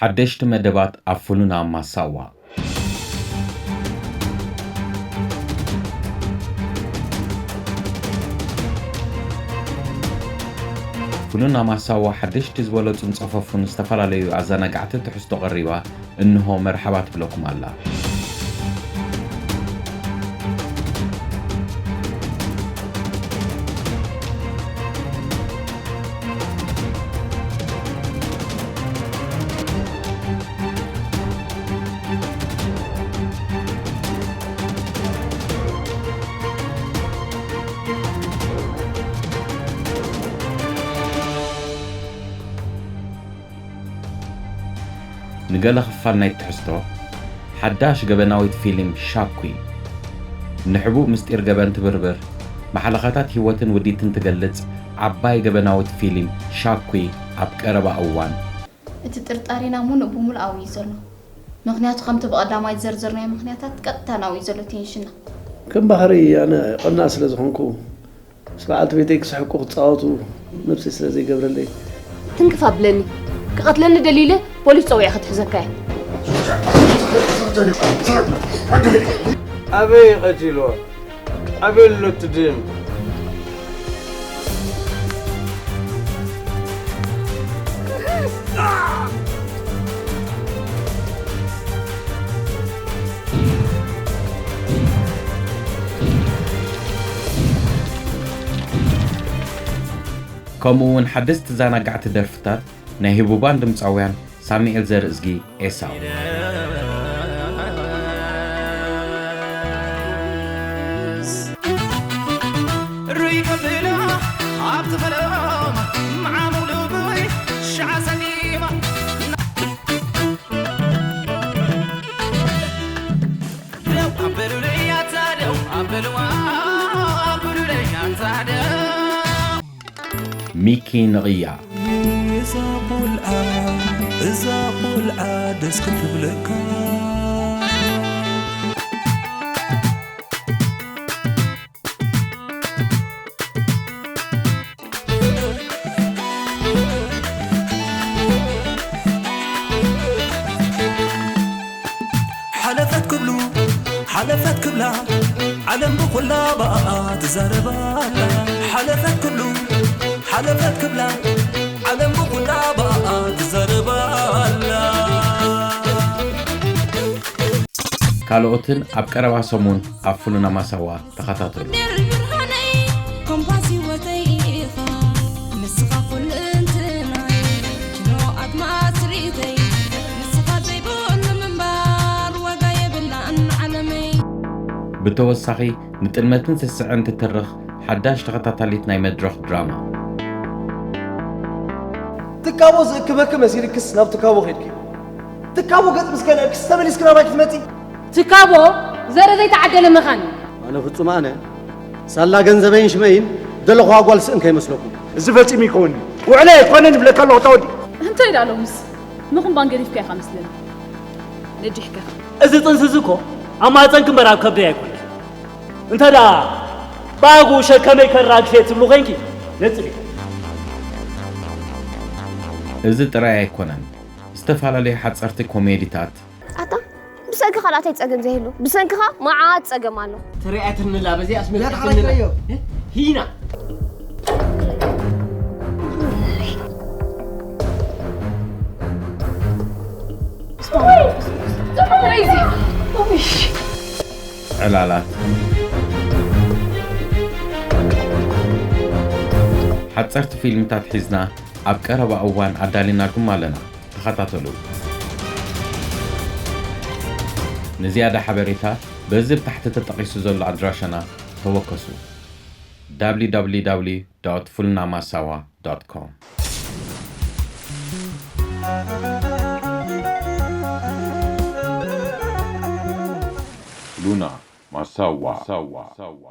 ሓደሽቲ መደባት ኣብ ፍሉና ማሳዋ። ፍሉና ማሳዋ ሓደሽቲ ዝበለጹን ጸፈፉን ዝተፈላለዩ ኣዘናጋዕቲ ትሕዝቶ ቀሪባ እንሆ መርሓባ ትብለኩም ኣላ። ንገለ ክፋል ናይ ትሕዝቶ፣ ሓዳሽ ገበናዊት ፊልም ሻኩ፣ ንሕቡእ ምስጢር ገበን ትብርብር፣ ማሕለኻታት ህይወትን ውዲትን ትገልጽ ዓባይ ገበናዊት ፊልም ሻኩ ኣብ ቀረባ እዋን። እቲ ጥርጣሬና ምሉእ ብምሉእ ኣብዩ ዘሎ። ምኽንያቱ ከምቲ ብቐዳማይ ዝዘርዘርናዮ ምኽንያታት ቀጥታ ናብኡ እዩ ዘሎ ቴንሽንና። ከም ባህሪ ኣነ ቆናእ ስለ ዝኾንኩ ምስ በዓልቲ ቤተይ ክስሕቁ ክጻወቱ ነብሰይ ስለ ዘይገብረለይ። ትንክፍ ኣብለኒ። ክቐትለኒ ደልዩለ ፖሊስ ጸዊዐ ክትሕዘካ እየ። ኣበይ ቀቲልዋ? ኣበይ ኣሎ እቲ ደም? ከምኡ እውን ሓደስቲ ዛናጋዕቲ ደርፍታት ናይ ህቡባን ድምፃውያን ሳሙኤል ዘርእዝጊ ኤሳው። ሩይ ከብላ ኣብቲ ፈለማ መዓሙሉ ብይ ሻዕ ሰኒማ ደው ኣበሉለይ ኣታ ደው ኣበልዋ ኣበሉለይ ኣታ ደው። ሚኪ ንቕያ። እዛ ቆልዓ፣ እዛ ቆልዓ ደስ ክትብለካ። ሓለፈት ክብሉ ሓለፈት ክብላ ዓለም ብኹላ ብኣኣ ትዛረባላ። ሓለፈት ክብሉ ሓለፈት ክብላ ዓለም ብኹላ ብኣኣ ትዛረባላ። ካልኦትን ኣብ ቀረባ ሰሙን ኣብ ፍሉና ማሳዋ ተኸታተሉ። ብርሃነይ ኮምፓስ ህይወተይ ኢኻ ንስኻ ኩሉ እንትናይ ኪኖ ኣድማስ ርእይተይ ንስኻ ዘይብሉ ምንባር ዋጋ የብላን ዓለመይ። ብተወሳኺ ንጥልመትን ስስዕን ትትርኽ ሓዳሽ ተኸታታሊት ናይ መድረኽ ድራማ። ትካቦ ዝእክበኪ መሲልክስ ናብ ትካቦ ኸድኪ? ትካቦ ገጽ ምስ ከልአክስ ተመሊስኪ ናባይ ክትመጺ? ትካቦ ዘረ ዘይተዓደለ መኻን እዩ። ኣነ ፍጹም ኣነ ሳላ ገንዘበይን ሽመይን ደለኹዋ ጓል ስእን ከይመስለኩም። እዚ ፈጺሙ ይከውንኒ። ውዕለይ ኣይኮነን ይብለካ ኣለኹ እታ ወዲ። እንታይ ደኣ ሎምስ ምኹንባን ገዲፍካዮ ኢኻ መስለኒ። ነዲሕካ። እዚ ጥንሲ እዚ እኮ ኣብ ማህጸንኪ እምበር ኣብ ከብደይ ኣይኮነን። እንተ ደኣ ብኣግኡ ሸከመይ ከራግፍ እየ ትብሉ ኮይንኪ ነጽሪ። እዚ ጥራይ ኣይኮነን። ዝተፈላለዩ ሓጸርቲ ኮሜዲታት። ኣታ ብሰንክኻ ደኣ እንታይ ጸገም ዘይህሉ? ብሰንክኻ መዓት ጸገም ኣሎ። ተረኣትንላ በዚኣ ኣስመልኪ ያትሓረከዮ። ሂና። ጽቡቕ ሬዚ። ኡሽ። ዕላላት። ሓጸርቲ ፊልምታት ሒዝና ኣብ ቀረባ እዋን ኣዳሊናልኩም ኣለና። ተኸታተሉ። ንዝያዳ ሓበሬታ በዚ ብታሕቲ ተጠቒሱ ዘሎ ኣድራሻና ተወከሱ። ደብሊው ደብሊው ደብሊው ዶት ፍሉና ማሳዋ ዶት ኮም። ፍሉና ማሳዋ።